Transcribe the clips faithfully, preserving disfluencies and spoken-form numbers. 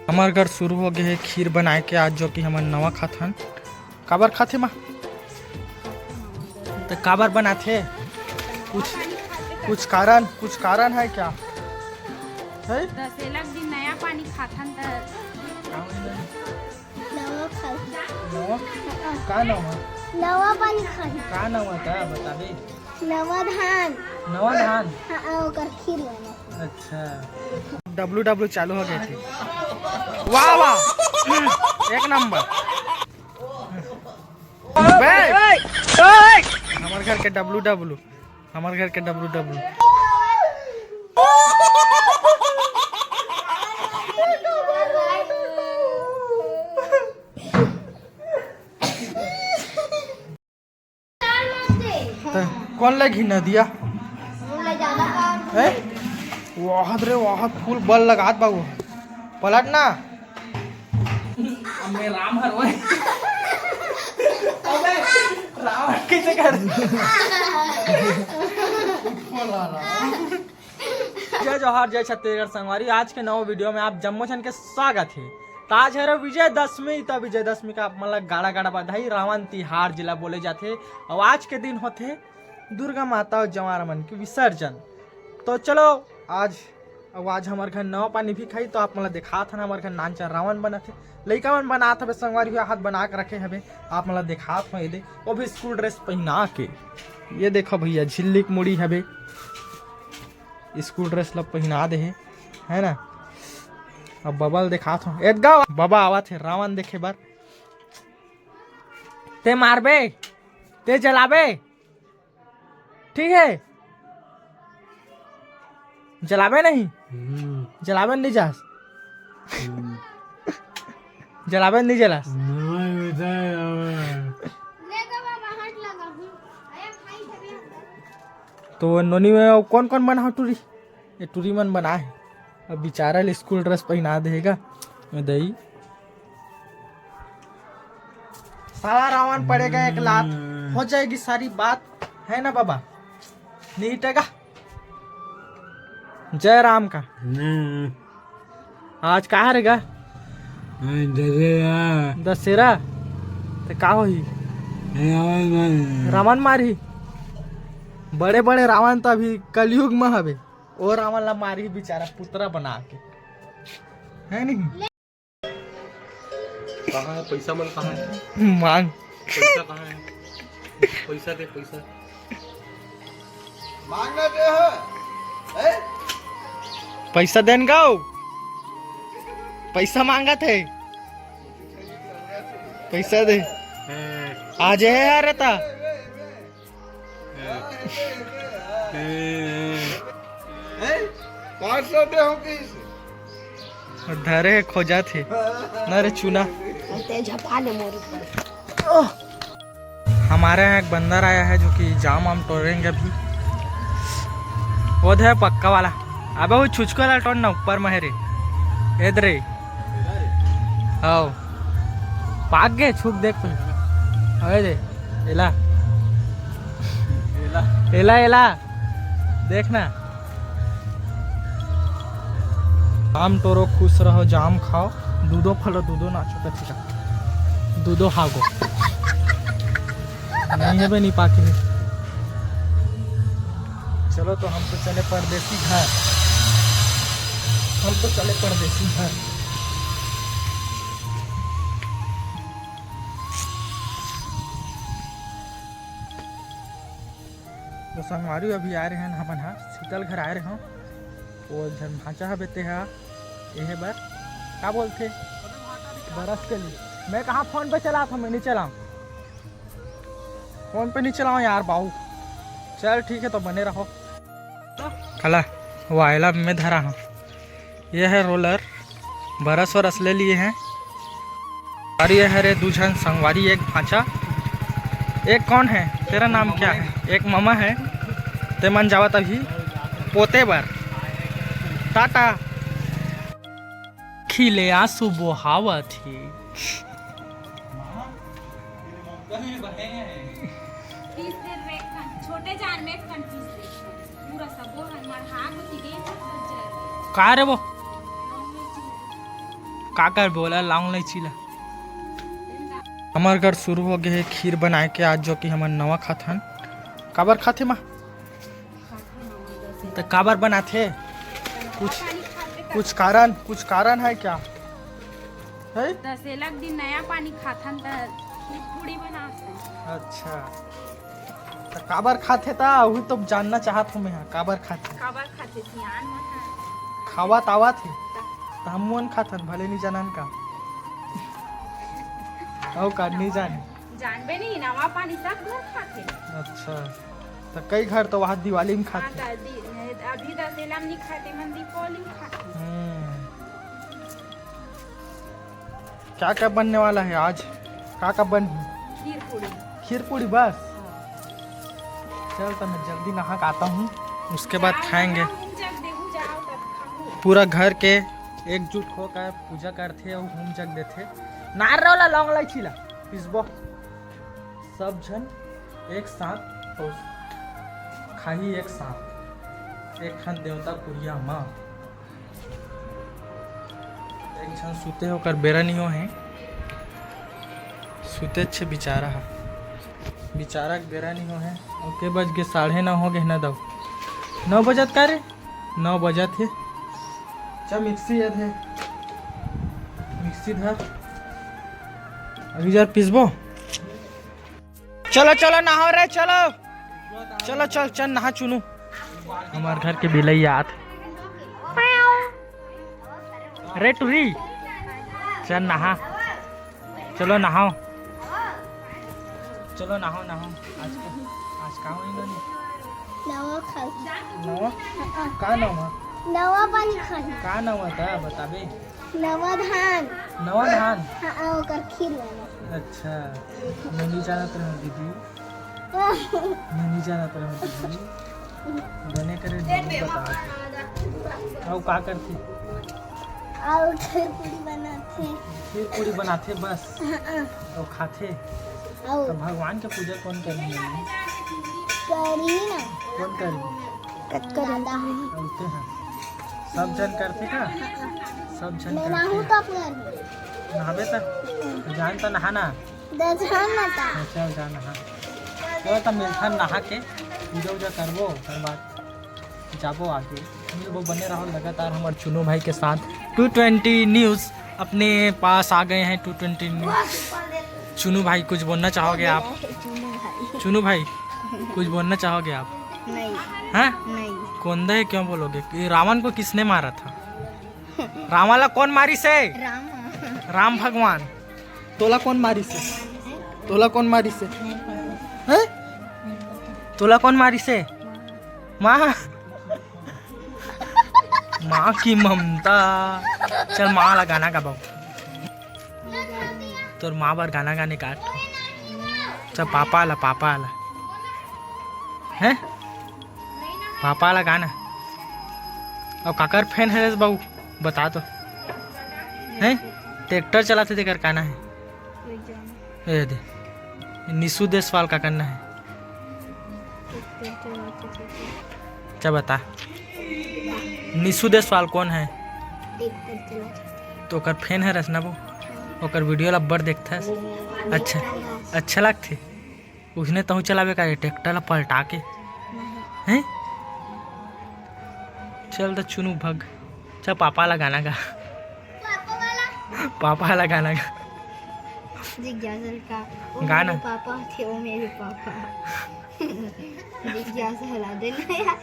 हमर घर शुरू हो गए हे खीर बनाए के आज, जो कि हमन नवा खाथन। काबर खाथे माँ? तो काबर बनाथे? कुछ, कुछ कारण, कुछ कारण है क्या? है? दसेला के दिन नया पानी खाथन त नवा खाई। नवा? का नवा? नवा पानी खाई। का नवा था बताबे? नवा धान। नवा धान? हाँ, ओकर खीर बना। अच्छा। डब्लू डब्लू चालू हो गए थे। वाह, वाह। एक नंबर। बे! हमर घर के डब्लू डब्लू। हमर घर के डब्लू डब्लू। त कौन ले घिना दिया? हैं? वाहत रे, वाहत फूल बल लगात बाबू। पलट ना। अब मैं राम हर ओए। अबे, रावण कैसे कर? बोला राम। जय जोहार, जय छत्तीसगढ़ संगवारी। आज के नवा वीडियो में आप जम्मो झन के स्वागत हे। त आज हरे विजयदशमी, त विजयदशमी का आप मन ला गाड़ा गाड़ा बधाई। रावण तिहार जिला बोले जाथे। अउ आज के दिन होथे दुर्गा माता अउ जवार मन के विसर्जन। तो चलो आज, अउ आज हमर घर नवा पानी भी खाई, तो आप मन ला देखात हन हमर घर नानचा रावण बनत हे। लइका मन बनात हवे, संगवारी हो हाथ बना के रखे हवे, आप मन ला देखात हो। ये दे, वो भी स्कूल ड्रेस पहिना के। ये देखो भैया, झिल्ली के मुड़ी हवे। स्कूल ड्रेस ला पहिना दे हे, है ना। अब बबा ल देखात हो, एदगा बबा आवत हे रावण देखे बर। ते मारबे, ते जलाबे, ठीक है, जलाबे नहीं, हम्म। जलाबे नहीं जास, हम्म। जलाबे नहीं जलास। नहीं, बेटा, नहीं। तो नोनी में अउ कौन कौन बना हो टूरी? ये टूरी मन बना है। अब बेचारा ले स्कूल ड्रेस पहिना देगा। ये दई। साला रावण पड़ेगा एक लात, हो जाएगी सारी बात, है ना बाबा? नहीं टगा। जय राम का। आज का हरे गा? दशहरा। दशहरा? ते का होही? रावण मारही। बड़े बड़े रावण तो अभी कलयुग में हवे। ओ रावण ला मारही बेचारा पुतरा बना के। है नहीं? कहाँ है पैसा मन, कहाँ है? मांग। पैसा कहाँ है? पैसा दे, पैसा। मांगना दे हो। हैं? पैसा देन गाओ। पैसा मांगत है। पैसा दे। हैं। आज है यार रहता। हैं? पाँच सौ दे हो किस? धरे खोजत हे। ना रे चूना। ते झपा ले मोर ऊपर। हमारे यहाँ एक बंदर आया है जो कि जाम आम टोरेंगे अभी। वो दे पक्का वाला। अबे वो छुचको वाला टोर ना ऊपर में है रे। एद रे। आओ। पाक गए छुक देख तू। अबे दे। एला। एला। एला एला। देखना। जाम टोरो खुश रहो, जाम खाओ, दूधो फलो, दूधो नाचो, कथी का दूधो हागो। नहीं है बे, नहीं पाके है। चलो तो हम तो चले परदेसी घर, हम तो चले परदेसी घर। तो संगवारी अभी आ रहे हैं, हमन ह शीतल घर आए रहे हों। वो झन भांचा ह बेटे ह, एहे बर का बोलथे, बरस के लिए। मैं कहाँ फोन पे चलात हों, मैं नहीं चलाऊँ। फोन पे नहीं चलाऊँ यार बाऊ। चल ठीक है, तो बने रहो। खला, वो आयला में धरा हूँ। ये है रोलर, बरस वरस ले लिए हैं। और ये है रे दू झन संगवारी, एक भांचा, एक कौन है, तेरा नाम क्या है, एक मामा है। ते मन जावत अभी पोते बर। टाटा। खिले आंसू बोहावत ही। पीस दे रे, छोटे जार में एक ठन पीस दे। पूरा सबो हन मरहा को तिगे सब जर। का रे वो? का करबे ओला, लौंग इलायची ला। हमर घर शुरू हो गए हे खीर बनाए के आज, जो कि हमन नवा खाथन। काबर खाथे माँ? त काबर बनाथे? कुछ, कुछ कारण, कुछ कारण है क्या? है? दशहरा के दिन नया पानी खाथन त खीर पूड़ी बनाथन। अच्छा, त काबर खाथे? त उही तो जानना चाहत हूँ मैं, हाँ, काबर खाथे? काबर खाथे? सियान मन ह। खावत आवत हे, त हमन खाथन, भले नहीं जानन का। अउ का नहीं जाने? जानबे नहीं, नवा पानी सब घर खाथे। अच्छा, त कई घर तो वहाँ दिवाली में हाँ, खाथे। त दि-, अभी दशहरा में नहीं खाथे, मन दीपावली में खाथे। हम्म। क्या क्या बनने वाला है आज? का का बन? खीर पूड़ी। खीर पूड़ी बस? हाँ। चल, तो मैं जल्दी नहा के आता हूँ, उसके बाद खाएंगे। पूरा घर के एकजुट होकर पूजा करथे अउ हूम जग देथे। नार वाला लौंग इलायची ला पीसबो, सब झन एक साथ तो खाही, एक साथ एक ठन देवता कुरिया माँ। एक झन सुते, ओकर बेरा नहीं हो हे, सुते अच्छे बिचारा हा, बिचारा के बेरा नहीं हो हे। ओके, बज गे साढ़े नौ हो गे ना दऊ, नौ बजत का रे, नौ बजत हे। चा मिक्सी हे, मिक्सी धर, अभी जर पीसबो। चलो चलो नहाओ रे, चलो चलो चल चल नहा चुनू। हमार घर के बिलई आत रे टुरी, चल नहा। चलो नहाओ, चलो नहाओ नहाओ। आज का, आज का होई ना? नवा खाई। नवा? का नवा? नवा पानी खाई। का नवा था बताबे? नवा धान। नवा धान? हाँ, ओकर खीर वाला। अच्छा, मैं नहीं जानत रहूँ दीदी, मैं नहीं जानत रहूँ दीदी। बने करे दीदी बता। अउ का करथे? अउ खीर पूड़ी बनाथे। खीर पूड़ी बनाथे बस? हाँ। अउ खाथे? अउ तो भगवान के पूजा कौन करही? करही ना। कौन करही? करही। करते हैं। सब झन करथे का? सब झन मैं करथे। नहाहूँ तो अपने घर में। नहाबे त? तो जान तो नहा ना। दे जान ना ता। हाँ, चल जा नहा। चल त मिलथन नहा के, पूजा उजा करबो, ओकर बाद जाबो आगे। मिलबो, बने रहो लगातार हमारे चुनू भाई के साथ। टू ट्वेंटी न्यूज़ अपने पास आ गए हैं। टू ट्वेंटी न्यूज़, चुनू भाई, कुछ बोलना चाहोगे आप? चुनू भाई। चुनू भाई, कुछ बोलना चाहोगे आप? नहीं। हाँ? नहीं। कोंदा है, क्यों बोलोगे? कि रावण को किसने मारा था? रावण ला कौन मारिस हे? राम। राम भगवान। तोला कौन मारिस हे? तोला कौन मारिस हे? हैं? तोला कौन मारिस हे? माँ। माँ की ममता। चल माँ ला गाना गा बाबू। तोर माँ बर गाना गाने का। चल पापा ला, पापा ला। हैं? पापा ला गाना। अउ काकर फैन हरे बाबू? बता तो। हैं? ट्रैक्टर चलाथे तेकर का नाम हे? ए दे। निशु देशवाल काकर नाम हे? अच्छा बता। निशु देशवाल कौन हे? तो ओकर फैन हरस ना वो? ओकर वीडियो ला अब्बड़ देखथस? अच्छा, अच्छा लागथे? उसने तहूँ चलाबे का ये ट्रैक्टर ला पलटा के? हैं? चल त चुनू भग। चल पापा ला गाना गा। पापा ला गाना गा। जिज्ञासा का, वो गाना। मेरे पापा थे, वो मेरे पापा। जिज्ञासा हिला देना यार।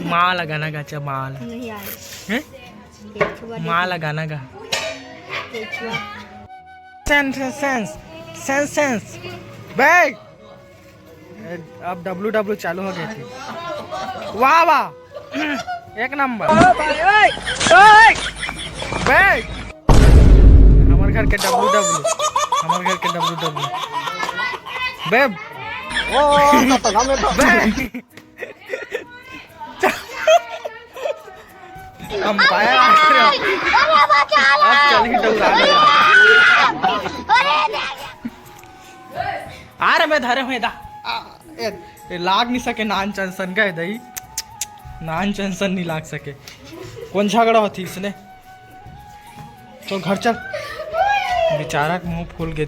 माँ ला गाना गा, चल माँ ला। नहीं यार। हैं? केचुआ माँ ला गाना गा। केचुआ। Sense, sense, sense, sense. बे! ए, अब डब्ल्यू डब्ल्यू चालू हो गए थे। वाह, वाह। एक नंबर। बे! हमारे घर के डब्ल्यू डब्ल्यू। हमारे घर के डब्ल्यू डब्ल्यू। बे! ओ, ओ, ओ, तो, तो, तो। बे! अंपायर आ रहे हो। अब चल ही डौरा दे। आ रे, मैं धरे हुए दा। आ, ए, ए, लाग नहीं सके नान चंसन का है दई। नान चंसन नहीं लाग सके। कौन झगड़ा होती इसने? तो घर चल। बेचारा के मुंह फूल गे।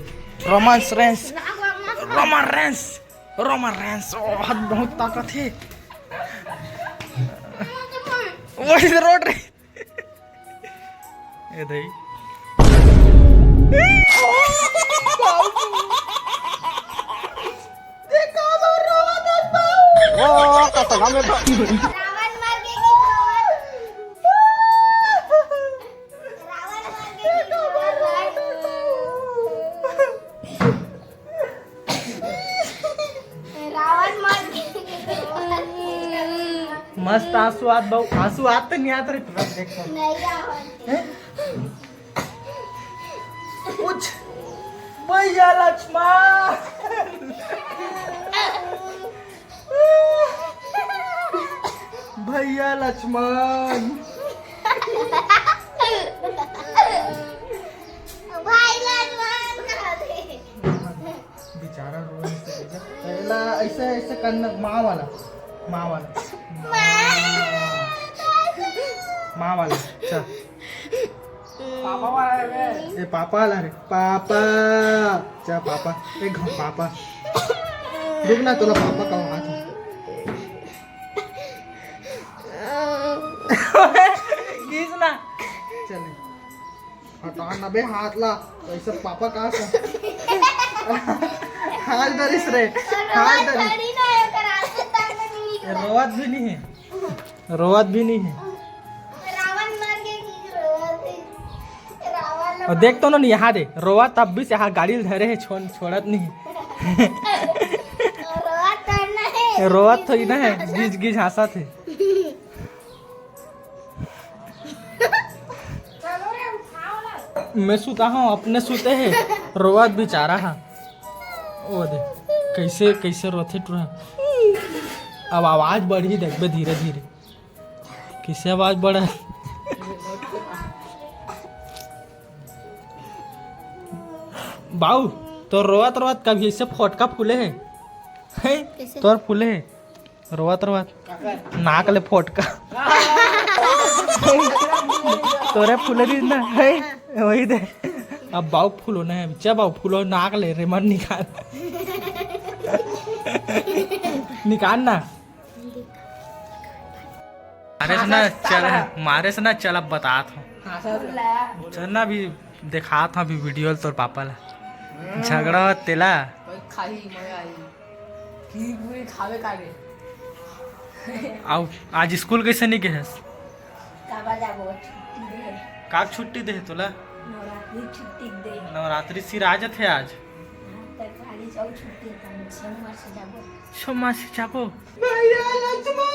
Roman Reigns, Roman Reigns, Roman Reigns, ओ, हाथ बहुत ताकत हे। वही से रोड रे। ए दई। ओ, का सगा में तो। रावण मर गे कि रावण? रावण मर गे कि रावण? रावण मर गे। मस्त आंसू आत बहू, आंसू आत तो नहीं आत रे, तुरंत देख। नहीं आवत। हैं? कुछ भैया लक्ष्मण, भैया लक्ष्मण। भाई लक्ष्मण। बेचारा रो नहीं सकता। पहला ऐसे, ऐसे करना, माँ वाला, माँ वाला, माँ वाला। चल। पापा वाला है बे। ए, पापा वाला रे, पापा। चल पापा, एक घम पापा। रुक ना, तोला पापा का हाथ है। खींच ना। चल। हटा ना बे हाथ ला, तो ऐसे पापा का सा। हाथ धरिस रे, हाथ धरिस। ए, रोवत भी नहीं है, रोवत भी नहीं है। रावण मर गए कि रोवत है? रावण और देख तो ना, यहाँ दे, रोवत तब भी से, हाँ, गाड़ी धरे है, छोड़, छोड़त नहीं। रोवत तो नहीं है। रोवत थोड़ी ना है, गिज गिज हंसत है। मैं सुता हूँ, अपने सुते है, रोवत बेचारा हा। ओ दे, कैसे, कैसे रोथे टुरा। अब आवाज बढ़ी, देखबे धीरे धीरे, कैसे आवाज बढ़ा। बाऊ, तो रोवत रोवत कभी ऐसे फोटका फूले है, हैं? कैसे? तोर फूले है। रोवत रोवत नाक ले फोटका। तोरे फूले रहिस ना, है वही दे। अब बाऊ फूलो ना है, चा बाऊ फूलो, नाक ले रे, मन निकाल। निकाल ना। मारे से ना चल, मारे से ना चल, अब बतात हूँ। चल ना, अभी देखात हूँ अभी वीडियो तोर पापा ला। झगड़ा हो तेला। खाही मजा आई। खीर पूरी खावे का रे। आउ, आज स्कूल कैसे नहीं गए हस? काबर जाबो, छुट्टी दे। काब छुट्टी दे तोला? नवरात्रि छुट्टी दे। नवरात्रि सिरा जथे आज। हाँ, त काली जाऊ छुट्टी, त सोमवार से जाबो। सोमवार से जाबो। भैया लक्ष्मण!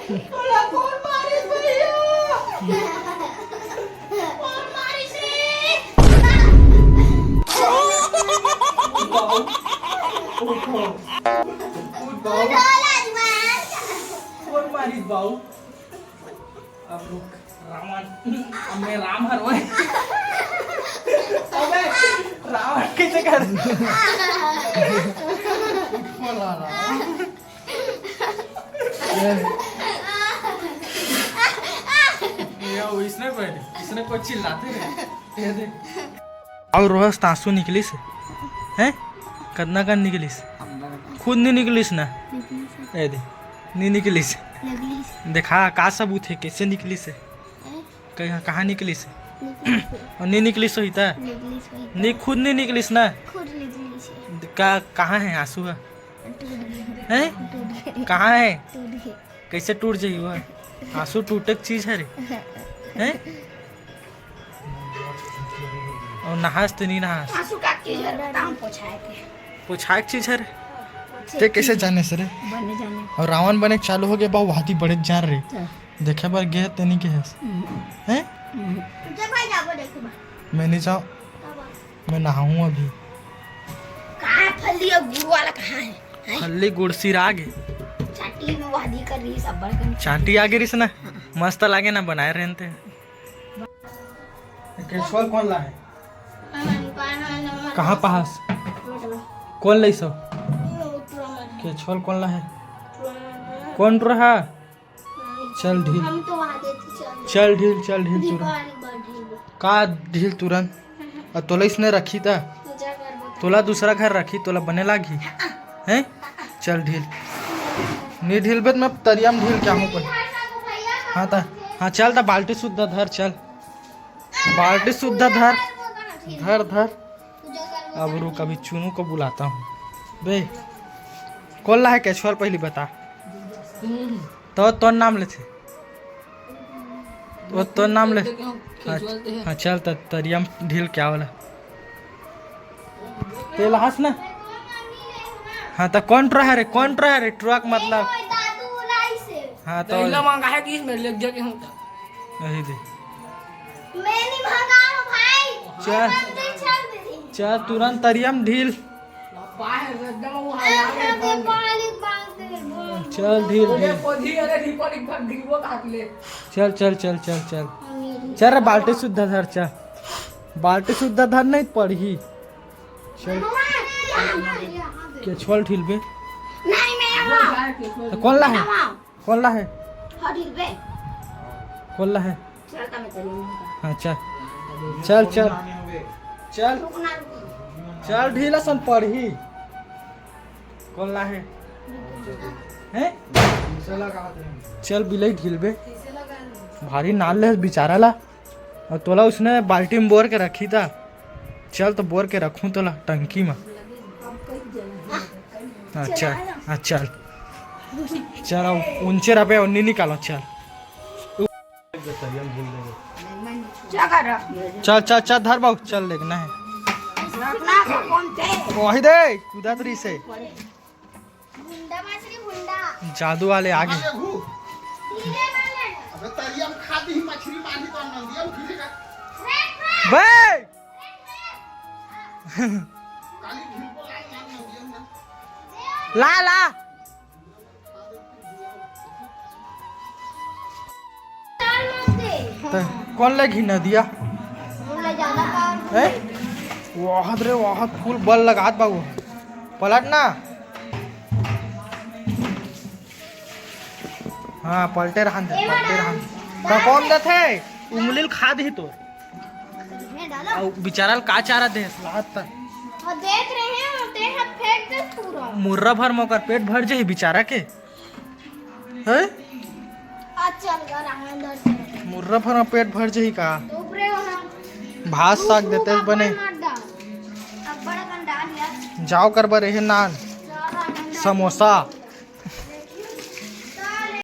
तोला कोन मारिस भैया? कोन मारिस रे? उठ बाऊ। उठ बाऊ। उठ बाऊ। कोन मारिस बाऊ? अब रुक, रावण, अब मैं राम हर ओए। अबे, रावण कैसे कर? उठ बोला रावण। ये वो इसने कोई नहीं, इसने कोई चिल्लाते रहे। ये देख। अउ रोहस त आंसू निकलिस हे, हैं? कतना कन निकलिस? खुद नहीं निकलिस ना? ए दे, नहीं निकलिस। देखा, का सबूत है, कैसे निकलिस हे? कहाँ, कहाँ निकलिस हे? अउ नहीं निकलिस होही त? नहीं, खुद नहीं निकलिस ना? का, कहाँ है आंसू ह? हैं? कहाँ है? कैसे टूट जाही वो? आंसू टूटे के चीज हरे। हैं? अउ नहास ते नहीं नहास? आंसू का चीज हरे, बताओ, पोछाए के। पोछाए के चीज हरे? ते कैसे जाने से रे? बने जाने। अउ रावण बने चालू हो गए, बाऊ हाथी बड़े जार रे। हाँ। देखे बर गए ते नहीं गए हस? हम्म। हैं? हम्म। जब भाई जाबो देखो बा। मैं नहीं जाऊँ। मैं नहाऊँ अभी। कहाँ है फल्ली और गुड़ वाला, कहाँ है? हैं? फल्ली गुड़ सिरा गे। चांटी में वादी कर रही सब बड़कन। चांटी आ गे रिस ना, मस्त लागे ना बनाए रहते। केछोल कौन ला है? कहाँ पास? कौन लइसो? केछोल कौन ला है? कौन रहा? चल ढील। हम तो वहाँ देते चल। चल ढील, चल ढील तुरंत। दीपावली के बाद ढील। का ढील तुरंत? और तोला इसने रखी था? पूजा करबो तो। तोला दूसरा घर रखी, तोला बने लागी? हैं? चल ढील। नी ढील बे, मैं तरिया में ढील के आहूँ कोई। हाँ ता, हाँ चल ता, बाल्टी सुद्धा धर, चल। बाल्टी सुद्धा धर। धर, धर। अब रुक, अभी चुनू को बुलाता हूँ। बे, कोन ला हे केछुआ ल पहली बता। तो तोर नाम लेथे। वो तोर नाम ले। हाँ, हाँ, चल त तरिया में ढील के आवा ला। तेला हंस ना। हाँ, तो कौन ट्रक है रे? कौन ट्रक है रे? ट्रक मतलब। हाँ, तो तैला मंगा है कि इसमें ले जाके हम। यही दे। मैं नहीं मंगाऊँ भाई। चल। चल दे। चल, तुरंत तरिया में ढील। बाहर एकदम वो ए, हवा में एकदम बंद। बालिक बांध दे, बंद। चल, ढील, अरे, ढील। पोधी, अरे, रिपोर्ट एक बार गिरबो काट ले। चल, चल, चल, चल, चल। चल रे, बाल्टी सुद्धा धर, चल। बाल्टी सुद्धा धर, नहीं पड़ही। चल। केछुआ ल ढील बे। नहीं, मैं यहाँ। तो कौन ला है? यहाँ। कौन ला है? हाँ, ढील बे। कौन ला है? चल, का मैं चलूँ? हाँ, चल। चल, चल। चल। रुक ना, रुक ना। चल, ढील असन पड़ही। कौन ला है? हैं? चल, बिलई ढील बे। भारी नाल ले बिचारा ला। और तोला उसने बाल्टी में बोर के रखी था। चल तो बोर के रखूं तोला टंकी में। अच्छा, अच्छा, चल। चल, अब उनचे रपे उन्नी निकालो, चल। क्या कर रहा? चल, चल, चल, धर बाबू, चल, देखना है। रखना तो कौन थे? वही दे, कुदत रही से। भुंडा मछली, भुंडा। जादू वाले आ गए। हीरे वाले। अबे तरिया में खा दी मछली, पानी कौन नदिया में गिरेगा? बे! काली ढील को लाल लाल नदिया में। ला, ला। तो कौन ले घी नदिया? हैं? वाहत रे, वाहत फुल बल लगात बाबू। पलट ना। हाँ, पलटे रहन दे, पलटे रहन। तो कौन देथे? उंगली ल खा दी तो। मैं डाला। अउ बिचारा ल का चारा दे, लात त। और देख रहे हैं, और ते हाथ फेंक दे पूरा। मुर्रा भर म ओकर पेट भर जाही बिचारा के। हैं? आज चल गा रहा है अंदर से। मुर्रा भर म पेट भर जाही का? तो ऊपरे वाला। भात साग देते बने। अब्बड़ अकन डाल यार। जाओ कर बर एहे नान। सारा अंडा। समोसा।